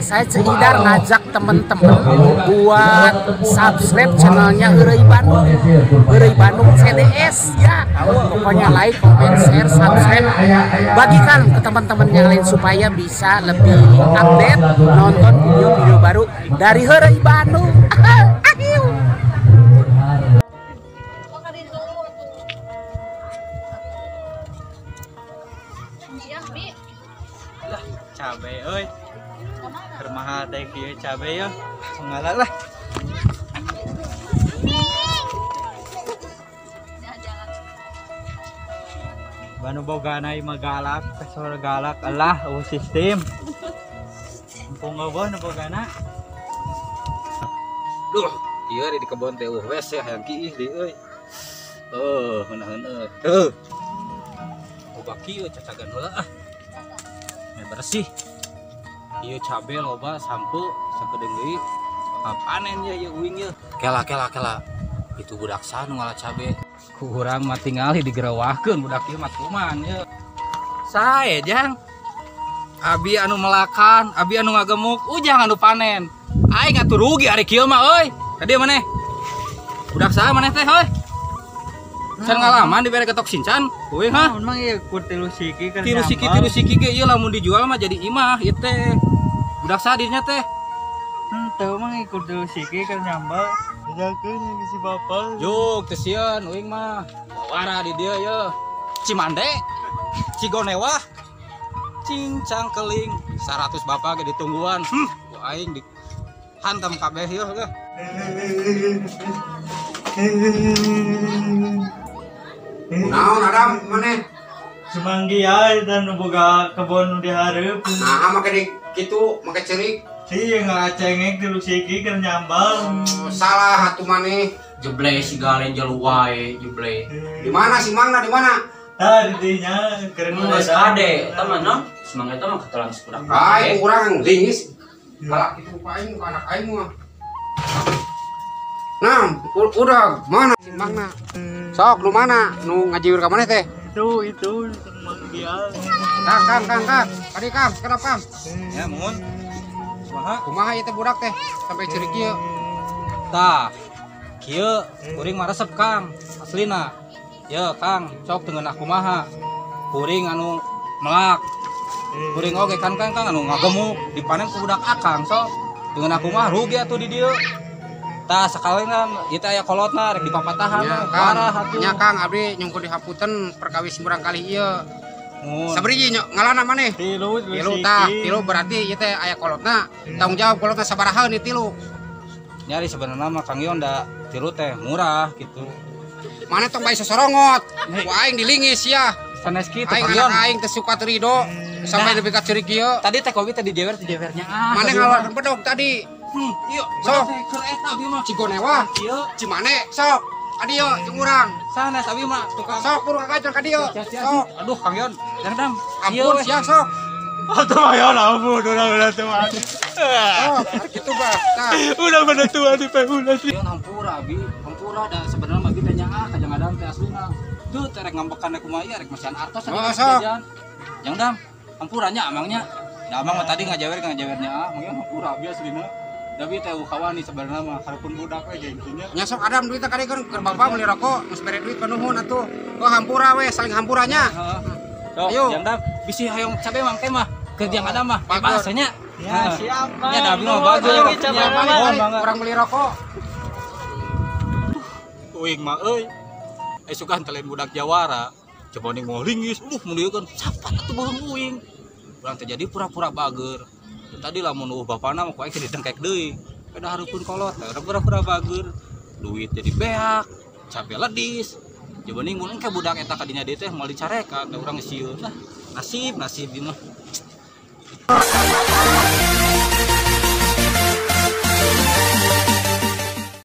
Saya Ceu Idar ngajak temen-temen buat subscribe channelnya Heureuy Bandung, Heureuy Bandung CDS ya. Pokoknya like, comment, share, subscribe, bagikan ke teman-teman yang lain supaya bisa lebih update nonton video-video baru dari Heureuy Bandung. Lah, cabe euy. Keur mahal teh kieu cabe ya. Ngala lah. Banu bogana ieu mah galak, pesor galak alah eueuh sistem. Mumpung eueuh nu bogana. Duh, ieu di kebon teh eueuh WC hayang kiih deui euy. Heuh, ngeunaheun euy. Heuh. Loba kieu cacagan heula ah. Bersih. Ieu cabe loba sampe sakedeung deui bakal panen ye ieu uing ye. Kela kela kela. Itu budak saha nu ngala cabe? Ku urang mah tingali digerewahkeun budak ieu mah kuman ye. Sae jang. Abi anu melakan, abi anu ngagemuk, ujang anu panen. Aing atuh rugi ari kieu mah euy. Tadi maneh? Budak saha maneh teh euy? Can ngalaman dibere ketok sincan, uing ha? Emang ieu kur tilu siki keur tilu siki tilu siki ge ieu lamun dijual mah jadi imah ieu teh. Budak saha dirinya teh? Henteu mah ieu kur tilu siki keur nyambel. Bejakeun jeung si bapak. Juk teu sieun uing mah. Wara di dieu ye. Cimande, Cigonewah, Cincang Keling, 100 bapak ge ditungguan. Ku aing di hantam kabeh ieu ge. Naon Adam maneh? Sumanggi ya dan boga kebon nu dihareup. Nah, make di kitu, make ceurik. Sih ngacengek tilu siki keur nyambal. Salah atuh maneh. Jeble si galen jelu wae, jeble. Di mana si Mangna di mana? Tah di dinya keur geus kade eta mah no. Semangga eta mah ketelan sekudak. Aing urang lingis. Galak kitu ku aing ku anak aing mah. Nah, udah mana si Mangna? Sok nu mana nu ngajiwir ka maneh teh? Itu Mang Gia. Kang Kang Kang Kang, kadi Kang, kenapa Kang? Ya muhun. Kumaha? Kumaha ieu teh budak teh sampai ceurik kieu? Tah, kieu kuring mah resep Kang, aslina. Ye Kang, sok teu ngeunah kumaha. Kuring anu melak. Kuring oge kan Kang Kang anu ngagemuk dipanen ku budak akang sok. Teu ngeunah kumaha rugi atuh di dieu. Tah sakalian ieu teh aya kolotna rek dipapatahan parah atuh. Nya Kang abdi nyungkeun dihapunten perkawis murang kali ieu. Sabriji ngalana maneh? Tilu tilu tah, tilu berarti ieu teh aya kolotna. Tanggung jawab kolotna sabaraha nih tilu. Nyari sebenarnya mah Kang Yon da tilu teh murah gitu. Maneh tong bae sosorongot. Ku aing dilingis ya. Sanes kitu Kang Yon. Aing teh suka teu rido sampai nepi ka ceurik ieu. Tadi teh kopi teh dijewer-dijewernya ah. Maneh ngaluarkeun bedog tadi. Iya, sok keur eta abi mah Cigonewah, Cimane, sok ka dieu jeung urang. Sanes abi mah tukang. Sok buru kagacor ka dieu. Sok. Aduh Kang Yon, jang dam. Ampun sia sok. Atuh ayo ampun urang udah tua. Oh, kitu bah. Tah. Udah pada tua di ulah sih. Yon hampura abi, hampura da sebenarnya mah kita nyaah ka jang adam teh aslina. Duh teh rek ngambekan kumaha ieu rek masihan artos jajan. Jang dam, hampuranya amangnya. Da amang mah tadi ngajawer-ngajawernya ah, mang Yon hampura abi aslina. Tapi teh kawani sebenarnya mah hareupeun budak we gengsinya. Nya sok Adam duit teh kadiekeun keur bapak meuli rokok, geus bere duit panuhun atuh. Oh hampura we saling hampuranya. Heeh. Sok jang dam bisi hayang cabe mah teh mah keur jang Adam mah bebas nya. Ya siap. Nya da abi mah bagus. Urang beli rokok. Uing mah euy. Suka teh lain budak jawara. Coba ning mau lingis, mun dieu kan sapat atuh beuheung uing. Urang teh jadi pura-pura bager. Tadi lamun eueuh bapana mah ku aing ditengkek deui. Kada hareupeun kolot, urang pura-pura bager. Duit jadi beak, cabe ledis. Coba ning mun engke budak eta ka dinya deui teh moal dicarekan, da urang sieun lah. Nasib nasib ieu mah.